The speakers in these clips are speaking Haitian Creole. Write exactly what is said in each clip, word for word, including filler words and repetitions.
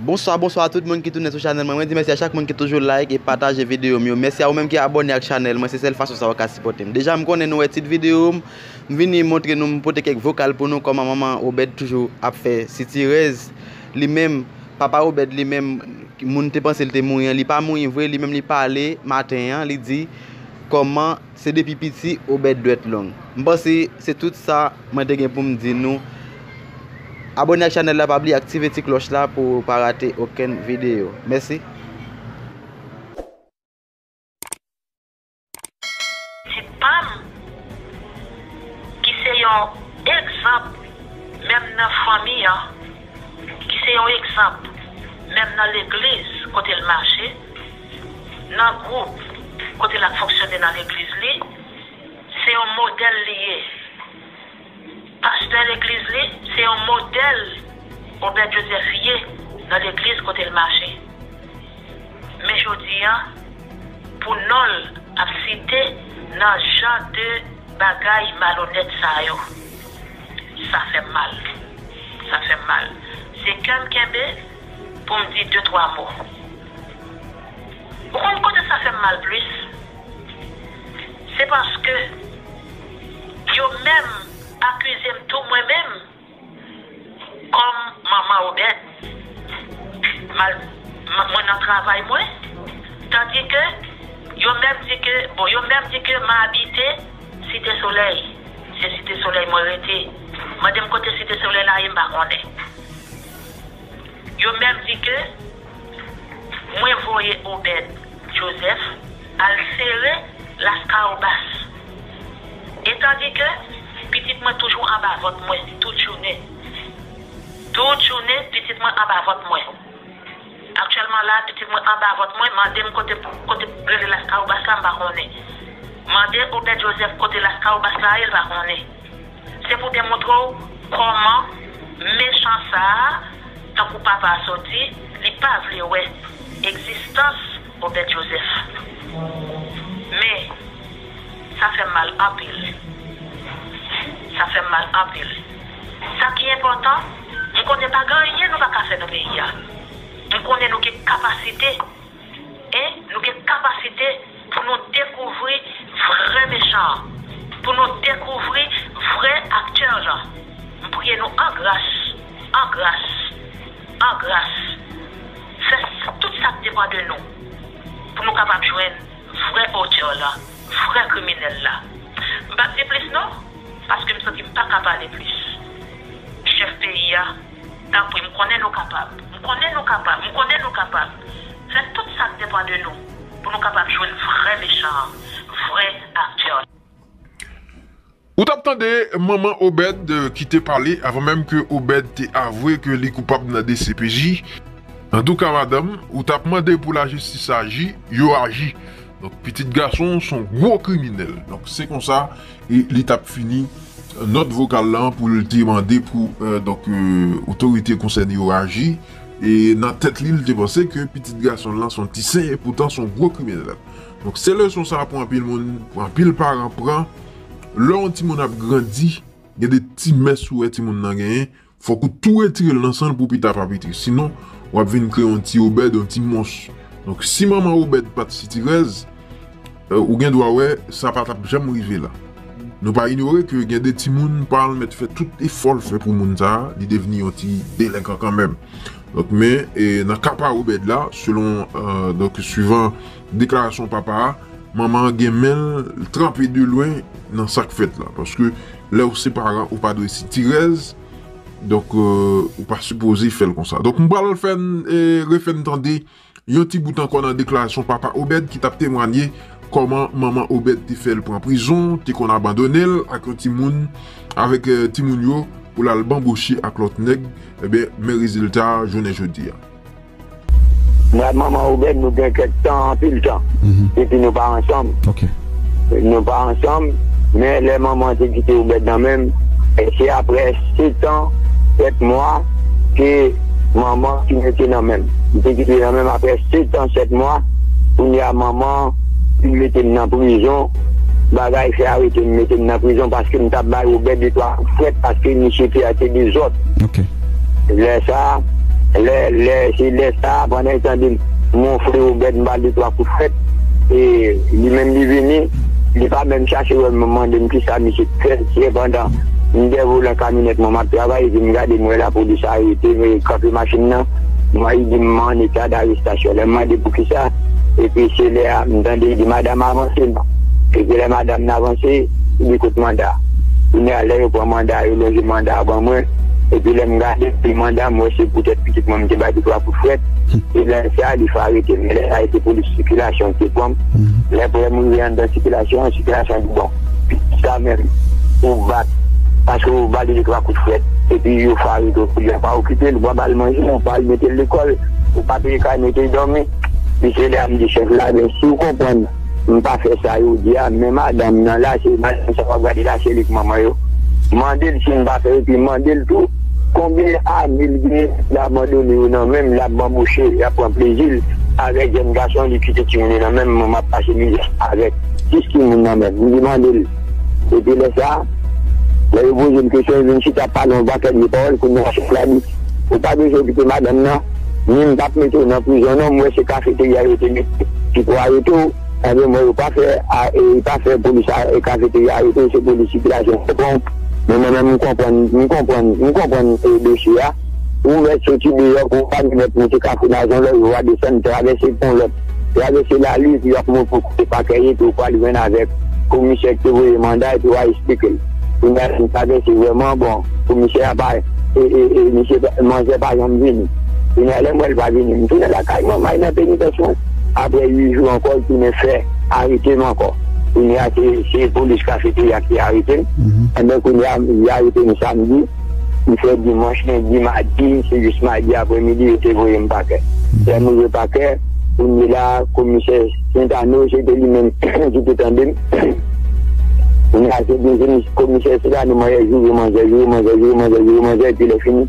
Bonswa, bonswa a tout moun ki tounen sou chanèl mwen. Mwen di mèsi a chak moun ki toujou like e pataje videyo m yo. Mèsi a ou menm ki abòne ak chanèl mwen. Se sèl fason sa w ka sipòte m. Deja, m konnen nou wè tit videyo m. M vini montre nou, m pote kèk vokal pou nou kòman manman Obed toujou ap fè sitirèz. Li menm, papa Obed li menm, moun te panse l te mouri an, li pa mouri vre. Li menm li pale maten an, li di kòman se depi piti Obed dwèt long. M panse se tout sa mwen te gen pou m di nou. Abòne ak chanèl la, pa bliye aktive ti klòch la pou w pa rate okenn videyo. Mèsi. Pitit pa m, ki se yon egzanp, menm nan fanmi an, ki se yon egzanp, menm nan legliz kote l mache, nan gwoup kote l ap fonksyone nan legliz li, se yon modèl li ye. Pastè legliz li, se yon modèl Obed Joseph ye nan legliz kote l mache. Men jodi a, pou non l ap site nan jan de bagay malonèt sa yo. Sa fè m mal. Sa fè m mal. Se kè m kenbe pou m di de twa mo. Ou konn kote sa fè m mal plis? Se paske yo menm akize m tou mwen menm kòm manman Obed. Mal, m, mwen nan travay mwen, tandike yo menm di ke, bon, yo menm di ke m abite Site Solèy. Se Site Solèy mwen rete. Mande m kote Site Solèy la ye, m pa konnen. Yo menm di ke mwen voye Obed Joseph al sere Laskawobas. E tandike pitit mwen toujou anba vant mwen tout jounen. Tout jounen, pitit mwen anba vant mwen. Aktyèlman la, pitit mwen anba vant mwen, mande m kote, kote rele Laskawobas la, m pa konnen. Mande Obed Joseph kote Laskawobas la ye, l pa konnen. Se pou demontre w kòman mechan sa a, tankou papa a sot di, li pa vle wè egzistans Obed Joseph. Men, sa fè m mal anpil. Sa fè m mal anpil. Sa ki enpòtan, m konnen pa gen anyen nou pa ka fè nan peyi a. M konnen nou gen kapasite, en, nou gen kapasite pou nou dekouvri vrè mechan an, pou nou dekouvri vrè aktè lan. M priye nou an gras, an gras, an gras, fè tout sa k depann de nou pou nou kapab jwenn vrè otè lan, vrè kriminèl la. M p ap di plis non, paske m santi m pa ka pale plis. Chèf peyi a, tanpri, m konnen nou kapab. M konnen nou kapab. M konnen nou kapab. Fè tout sa k depann de nou pou nou kapab jwenn vrè mechan an, vrè aktè. Ou t ap tande manman Obed, euh, ki te pale avan menm ke Obed te avwe ke li koupab nan D C P J. Antouka, madanm, ou t ap mande pou lajistis aji, yo aji. Donk, pitit gason w se yon gwo kriminèl. Donk, se konsa e li t ap fini nòt vokal lan pou l te mande pou, euh, donk, euh, otorite konsène yo aji. E nan tèt li, li te panse ke pitit gason l lan se yon ti sen, e poutan se yon gwo kriminèl. Donk, se leson sa a pou anpil moun, pou anpil paran pran. Lè yon timoun ap grandi, gen de ti mès ou wè timoun nan genyen, fòk ou tou retire l nan san l pou pita pa piti. Sinon, w ap vin kreye yon ti Obèd, yon ti mons. Donk, si manman Obèd pa t sitirèz, euh, ou gen dwa wè sa pa t ap janm rive la. Nou pa inyore ke gen de timoun paran l mèt fè tout efò l fè pou moun sa a, li devni yon ti delenkan kanmenm. Donk, men, e, nan ka pa Obèd la, selon, euh, donk, swivan deklarasyon papa a, manman an gen men l tranpe de lwen nan sa k fèt la. Paske lè w se paran, ou pa dwe sitirèz. Donk, euh, ou pa sipoze fè l konsa. Donk, m pral fè n, e, refè n tande yon ti bout ankò nan deklarasyon papa Obèd ki t ap temwanye kòman manman Obèd te fè l pran prizon, te konn abandone l ak yon timoun, avèk, e, timoun yo pou l al banboche ak lòt nèg. Ebyen, men rezilta a jounen jodi a. Mwen ak manman Obèd, nou gen kèk tan, anpil tan, depi nou pa ansanm. Nou pa ansanm, men lè manman te kite Obèd nan men m, e se aprè setan, sèt mwa ke manman fin rete nan men m. Li te kite nan men m aprè setan, sèt mwa, kounye a manman fin mete m nan prizon. bagay fè arete m, mete m nan prizon paske m t ap bay Wobè de twa kout frèt paske misye te, te dezòd. Lè sa, lè, lè, se lè sa, pandan l tande m, m wonfle Wobè, m ba l de twa kout frèt. E li menm li vini, li pa menm chache wè m, mande m kisa misye t fè. Sepandan, m dèyè volan kamyonèt mwen m ap travay, epi m gade m wè lapolis arete m, e kanpe machin nan. M wè li di m an eta darestasyon. Lè m mande poukisa, epi se lè a m tande li di madanm avanse non. Epi lè madanm nan avanse, li di kote manda. Kounye a lè yo pran manda, yo lonje manda a ban mwen. Epi lè m gade epi manda, m wè se poutèt pitit mwen m te bay de twa kout frèt. E lè sa a, li fè arete m. Men lè sa a, se polis sikilasyon ki te pran m. Lè pou lè m rive anndan sikilasyon an, sikilasyon an di bon, pitit sa menm, ou bat, paske ou ba li de twa kout frèt. Epi yo fè arete w, kounye a pa okipe l, ou pa ba l manje, ou pa al mete l lekòl, ou pa peye kay mete l dòmi. Epi se lè a m di chèf la, men si w konprann, m pa fè sa yo di a, men madanm nan la, se madanm sa w ap gade la, se li k manman yo. Mande l si m pa fè, epi mande l tou, konbyen ane l gen, l abandone yo nan men m, l ap banboche, l ap pran plezi l avèk jèn gason, li kite timoun yo nan men m, mwen m ap pase mizè avèk sis timoun nan men m. M di mande l. Epi lè sa, lè yo poze m kesyon, yo vin chita pale yon pakèt vye pawòl, kounye a chèf la di, ou pa bezwen okipe madanm nan, ni m p ap mete w nan prizon non, m wè se kafeterya yo te mete ki pou arete w. Ebyen, mwen, yo pa fè, a, e, pa fè polis a, e, kafeterya arete, se polis sikilasyon k pran. Men mwen menm, m konprann, m konprann, m konprann, e, dosye a. Ou mèt soti deyò, pou w pa mèt monte Kafou Nazon, lè yo va desann, travèse pon lòt, travèse lari, epi w ap monte pou kote pakè ye, epi w pral jwenn avèk komisè ki te voye manda, epi w a eksplike l. Kounye a, lè m travèse vrèman, bon, komisè a pa, e, e, e, misye pa, manzè pa janm vini. Kounye a, lè m wè l pa vini, m tounen lakay mwen, m al nan penitansye. Apre uit jou ankò, l tounen fè arete m ankò. Kounye a, se, se polis kafeterya ki arete m. Enben, kounye a, y arete m samdi. M fè dimanch, lendi, madi, se jis madi apremidi, yo te voye m pakè. Lè m rive pakè, kounye a, komisè Sentano, se te li menm ki te tande m. Kounye a, se te komisè Sentano, manzè joure manzè, joure manzè, joure manzè, joure manzè, epi lè fini,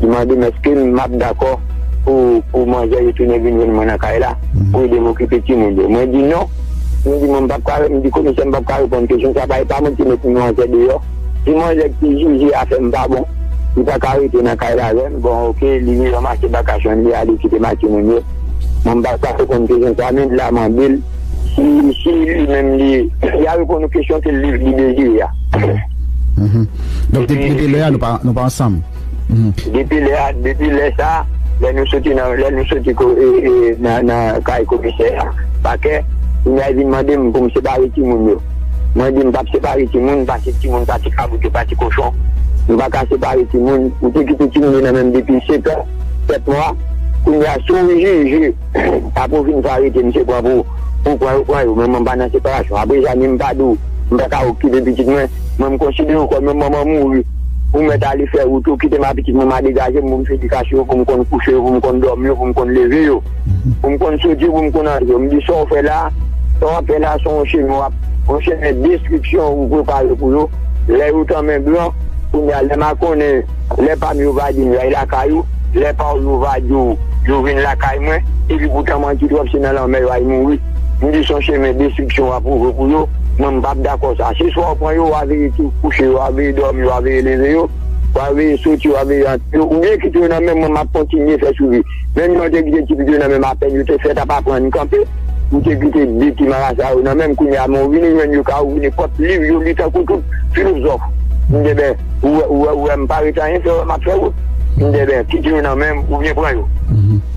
li mande m èske m ap dakò pou, pou manzè retounen vin jwenn mwen nan kay la, pou ede m okipe timoun yo. Mwen di non. M di mwen m p ap ka, m di komisè m p ap ka reponn kesyon sa, paske pa mwen ki met manzè deyò. Si manzè ki jije afè m pa bon, li pa ka rete nan kay la avè m. Bon, oke, li ranmase bagaj li, li ale kite m ak timoun yo. Mwen m pa ka reponn kesyon sa, men la mande l si, si li menm li, li a reponn yon kesyon ke li, li dezire a. Donk, depi lè a, nou pa, nou pa ansanm. Depi lè a, depi lè sa, lè nou soti nan, lè nou soti ko, e, e, nan, nan kay komisè a, pakè, kounye a li vin mande m pou m separe timoun yo. Mwen di m p ap separe timoun, paske timoun pa ti kabrit, yo pa ti kochon. M pa ka separe timoun, ou te kite timoun yo nan men m depi senk an, sèt mwa. Kounye a, si w jije, apre w fin fè arete, misye pran pou, pou pran yo, pran yo. Men mwen m pa nan separasyon. Apre sa, ni m pa di w, m pa ka okipe pitit mwen. Mwen, m konsidere w kòm yon manman mouri. Ou mèt ale fè wout ou, kite m ak pitit mwen, m a degaje m pou m fè edikasyon yo, pou m konn kouche yo, pou m konn dòmi yo, pou m konn leve yo, pou m konn soti yo, pou m konn antre yo. M di sa w fè la, sa w ap fè la, se yon chemen w ap, yon chemen destriksyon ou prepare pou yo. Lè yo tanmen blan, kounye a, lè m a konnen, lè pa m yo va di m yo al lakay ou, lè pa w yo va di w yo vin lakay mwen, epi poutan manti twòp se nan lanmè yo al mouri. M di se yon chemen destriksyon w ap ouvri pou yo, mwen m p ap dakò sa. Se swa w pran yo, w a veye tou kouche yo, w a veye dòmi yo, w a veye leve yo, w a veye soti, w a veye antre yo, oubyen kite yo nan men mwen, m ap kontinye fè swivi. Menm jan w te kite ti pitit yo nan men m apèn yo te fèt ap aprann kanpe, ou te kite de ti marasa yo nan men m, kounye a men w vini jwenn yo ka ouvri nenpòt liv yo li tankou tout filozòf. M di ben, ou wè, ou wè, ou wè m pa rete anyen fè, wè m ap fè wout. M di ben, kite yo nan men m oubyen pran yo.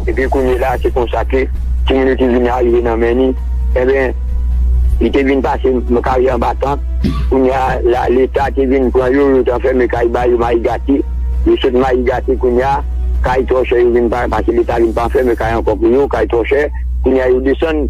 Epi kounye la, se konsa ke timoun yo te vin arive nan men ni. Enben, li te vin pase m karyè anba tant. Kounye a, la, Leta te vin pran yo, yo te anfèmen kay ba yo, Mayigate. Yo sot Mayigate kounye a, kay twò chè yo vin pa, paske Leta vin pa anfèmen kay ankò pou yo, kay twò chè. Kounye a, yo desann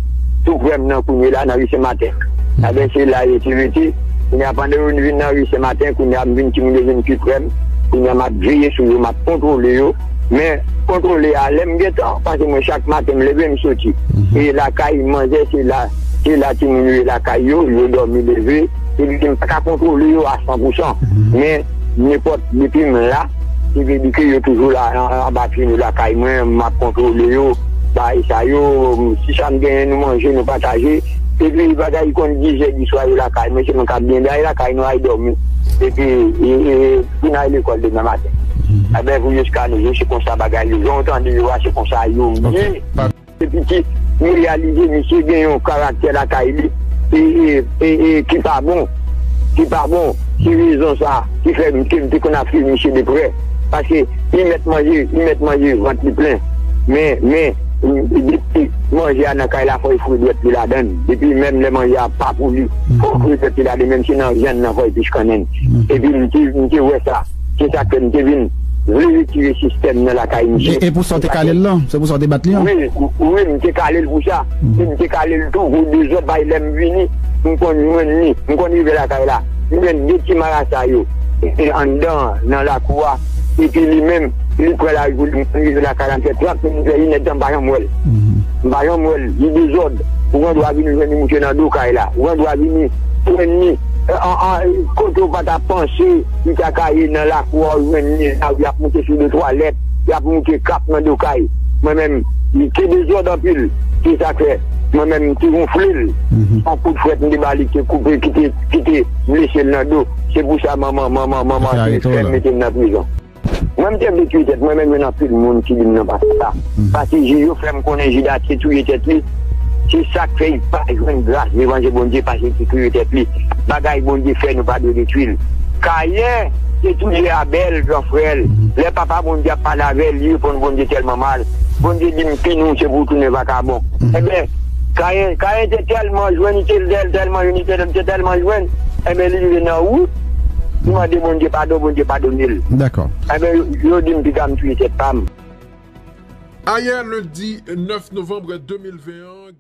tou prè m nan kounye la, nan ri Sen Maten. Enben, se la yo te rete. Kounye a, pandan yo vin nan ri Sen Maten, kounye a, m vin timoun yo vin pi prè m. Kounye a, m ap veye sou yo, m ap kontwole yo. Men, kontwole a, lè m gen tan, paske mwen, chak maten, m leve, m soti. E lakay manzè, se la, se la timoun yo ye lakay yo, yo dòmi leve. Epi m pa ka kontwole yo a san pou san. Men, nenpòt, depi m la, se vle di ke yo toujou la, an, anba pye nou lakay mwen, m ap kontwole yo, bagay sa yo, si sa m genyen, nou manje, nou pataje. Epi bagay konn diz è di swa yo lakay mwen, se nou k ap byen bay lakay nou al dòmi. Epi e, e, pou n al lekòl demen maten. Ebyen pou jiska nou jou, se konsa bagay yo. Jan w tande yo a, se konsa yo ye. Epi ki, m reyalize misye gen yon karaktè lakay li e, e, e, e, ki pa bon. Ki pa bon. Se rezon sa ki fè m, ke m te konn ap swiv misye de prè. Paske li mèt manje, li mèt manje vant li plen. Men, men, depi manje a nan kay la, fò li foure dwèt li ladan l. Depi menm lè manje a pa pou li, fò li foure dwèt li ladan l, menm si nan vyann nan, fò li pich kannen. Epi m te, m te wè sa. Se sa k fè m te vin vle retire sistèm nan lakay misye. E, e pou sa w te kale l lan? Se pou sa w te bat li an? Wi, wi, m te kale l pou sa. E m te kale l tou pou dezòd, bay lè m vini, m konn jwenn li, m konn rive lakay la. M jwenn de ti marasa yo. E anndan, nan lakou a. Epi li menm, li pran laj pou li, m konn rive lakay la, m fè trant minit, fè inèdtan, m pa janm wè l. M pa janm wè l, li dezòd. Ou gen dwa vini jwenn li mouche nan do kay la. Ou gen dwa vini jwenn li, e, an, an, kote w pa t ap panse li ta ka ye nan lakou a, ou jwenn li la, y ap moute sou do twalèt, y ap moute kap nan do kay. Mwen menm, li te dezòd anpil. Se sa k fè, mwen menm, m te wonfle l. Yon kout frèt m te ba li, ki te koupe, ki te, ki te blese l nan do. Se pou sa manman, manman, manman te fè m mete l nan prizon. Mwen, m te vle touye tèt mwen, men jwenn anpil moun ki di m non, pa fè sa. Paske jij yo fè m konnen Jida te touye tèt li. Se sa k fè li pa jwenn gras devan je Bondye, paske li te touye tèt li. Bagay Bondye fè, nou pa dwe detwi l. Kayen te touye Abèl, gran frè l. Lè Papa Bondye ap pale avè l, li reponn Bondye tèlman mal. Bondye di m, "Pini w, se pou w tounen vakabon." Ebyen, Kayen, Kayen te tèlman jwenn, li te tèl-, tèlman jwenn, li te, te tèlman jwenn. Ebyen, li rive nan wout, li mande Bondye padon, Bondye padone l. Dakò. Ebyen, yo, yo di m, "Piga m touye tèt pa m." Ayè, lendi nèf novanm de mil ven an,